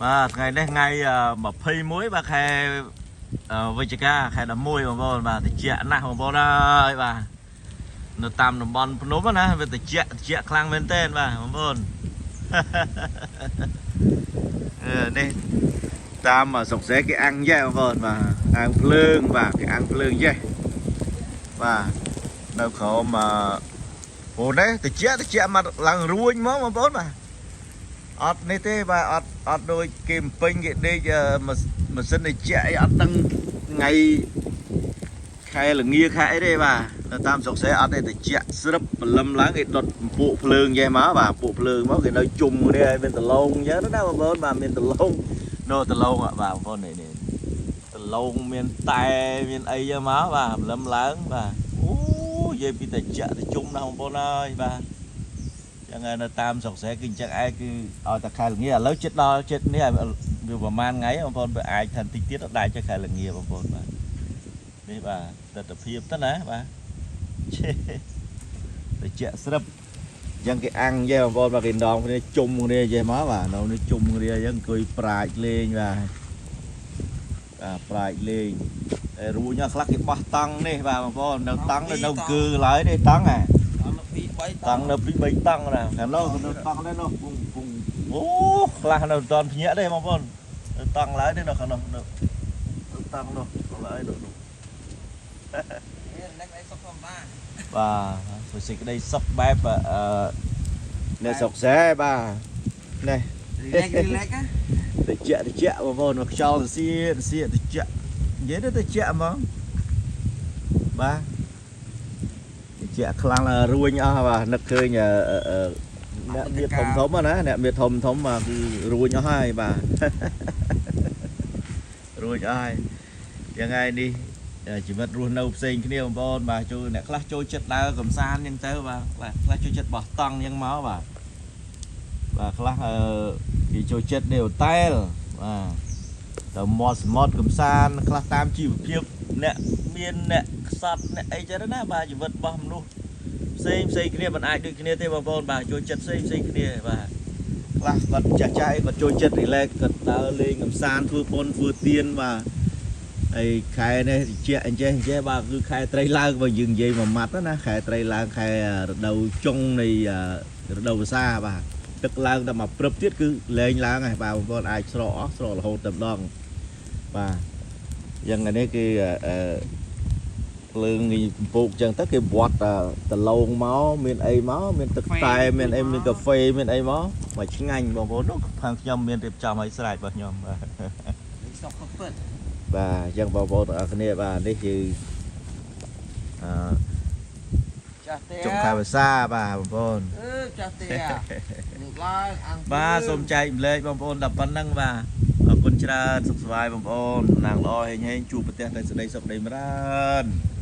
បាទថ្ងៃនេះថ្ងៃ21បាទខែវិច្ឆិកាខែ11បងប្អូនបាទត្រជាក់ណាស់បងប្អូនអើយបាទនៅតាមតំបន់ភ្នំណាវាត្រជាក់ត្រជាក់ខ្លាំងមែនទែនបាទបងប្អូន អឺនេះតាមស្រុកស្រែគេអាំងយ៉ែបងប្អូនបាទអាំងភ្លើងបាទគេអាំងភ្លើងយ៉ែបាទនៅក្រោមអឺអូនេះត្រជាក់ត្រជាក់មកឡើងរួញហ្មងបងប្អូនបាទអត់នេះទេបាទអត់អត់ដូចគេបំពេញគេដេកម៉ាស៊ីនត្រជាក់អីអត់ដឹងថ្ងៃខែលងាខែអីទេបាទនៅតាមស្រុកស្រែអត់ទេត្រជាក់ស្រឹបព្រលឹមឡើងគេដុតពួកភ្លើងយ៉ែមកបាទពួកភ្លើងមកគេនៅជុំគ្នាឲ្យមានដលងអញ្ចឹងណាបងប្អូនបាទមានដលង នៅដលងបាទបងប្អូននេះនេះដលងមានតែមានអីចឹងមកបាទព្រលឹមឡើងបាទអូនិយាយពីត្រជាក់ត្រជុំណាស់បងប្អូនអើយបាទចឹងហើយនៅតាមស្រុកស្រែគឺអញ្ចឹងឯងគឺឲ្យតែខែល្ងាឥឡូវចិត្តដល់ចិត្តនេះវាប្រហែលថ្ងៃបងប្អូនបើអាចថាបន្តិចទៀតដល់ចេះខែល្ងាបងប្អូនបាទនេះបាទទស្សនភាពទៅណាបាទឆេត្រជាក់ស្រឹបអញ្ចឹងគេអាំងយេបងប្អូនបាទគេដងគ្នាជុំគ្នាយេមកបាទនៅនេះជុំគ្នាអញ្ចឹងអង្គុយប្រាជ្ញលេងបាទបាទប្រាជ្ញលេងតែរួញខ្លះគេបោះតង់នេះបាទបងប្អូននៅតង់នៅនៅគឺឡើយនេះតង់ហ่ะ តង់នៅ2 3 តង់នៅពី3តង់ណាខាងនោះនៅតង់នេះនោះពុងពុងអូខ្លះនៅមិនតាន់ភ្ញាក់ទេបងប្អូននៅតង់ឡើយនេះនៅខាងនោះនៅតង់នោះឡើយនោះ នេះនេះអីសុខធម្មតា បាទសេចក្តីសុខបែបអឺអ្នកស្រុកស្រែបាទនេះ relax relax ណា តិចតិចបងប្អូនមកខ្យល់សៀសៀតិចនិយាយទៅតិចហ្មងបាទតិចខ្លាំងរួញអស់បាទនឹកឃើញអ្នកមានធំធំណាអ្នកមានធំធំបាទគឺរួញអស់ហើយបាទ រួញអស់ហើយយ៉ាងថ្ងៃនេះជីវិតរស់នៅផ្សេងគ្នាបងប្អូនបាទចូលអ្នកខ្លះចូលចិត្តដើរកំសាន្តអញ្ចឹងទៅបាទខ្លះចូលចិត្តបោះតង់អញ្ចឹងមកបាទបាទខ្លះអឺគេចូលចិត្តដេកអូតែលបាទទៅមាត់សមុទ្រកំសាន្តខ្លះតាមជីវភាពអ្នកមានអ្នកខ្សត់អ្នកអីចឹងណាបាទជីវិតរបស់មនុស្សផ្សេងផ្សេងគ្នាមិនអាចដូចគ្នាទេបងប្អូនបាទចូលចិត្តផ្សេងផ្សេងគ្នាបាទខ្លះគាត់ចាស់ចាស់អីគាត់ចូលចិត្ត relax គាត់ដើរលេងកំសាន្តធ្វើបុណ្យធ្វើទានបាទហើយខែនេះត្រជាក់អញ្ចេះអញ្ចេះបាទគឺខែត្រីឡើងបើយើងនិយាយមួយម៉ាត់ណាខែត្រីឡើងខែរដូវចុងនៃរដូវវស្សាបាទទឹកឡើងតែមកព្រឹបទៀតគឺលែងឡើងហើយបាទបងប្អូនអាចស្រកអស់ស្រករហូតតែម្ដងបាទយ៉ាងនេះគឺអឺភ្លើងនេះកំពូកអញ្ចឹងទៅគេវត្តដលងមកមានអីមកមានទឹកតែមានអីមានកាហ្វេមានអីមកមកឆ្ងាញ់បងប្អូននោះខាងខ្ញុំមានរៀបចំឲ្យស្រេចរបស់ខ្ញុំបាទ នេះសុខពិត បាទអញ្ចឹងបងប្អូនទាំងអស់គ្នាបាទនេះគឺអឺ ចាស់ទេ ចុងខែវស្សាបាទបងប្អូន អឺចាស់ទេនេះឡើងអាំង បាទសូមចែកម្លែកបងប្អូនដល់ប៉ុណ្្នឹងបាទអរគុណច្រើនសុខសប្បាយបងប្អូនតំណាងល្អហេងហេងជួបប្រទះតែសេចក្តីសុខក្តីចម្រើន។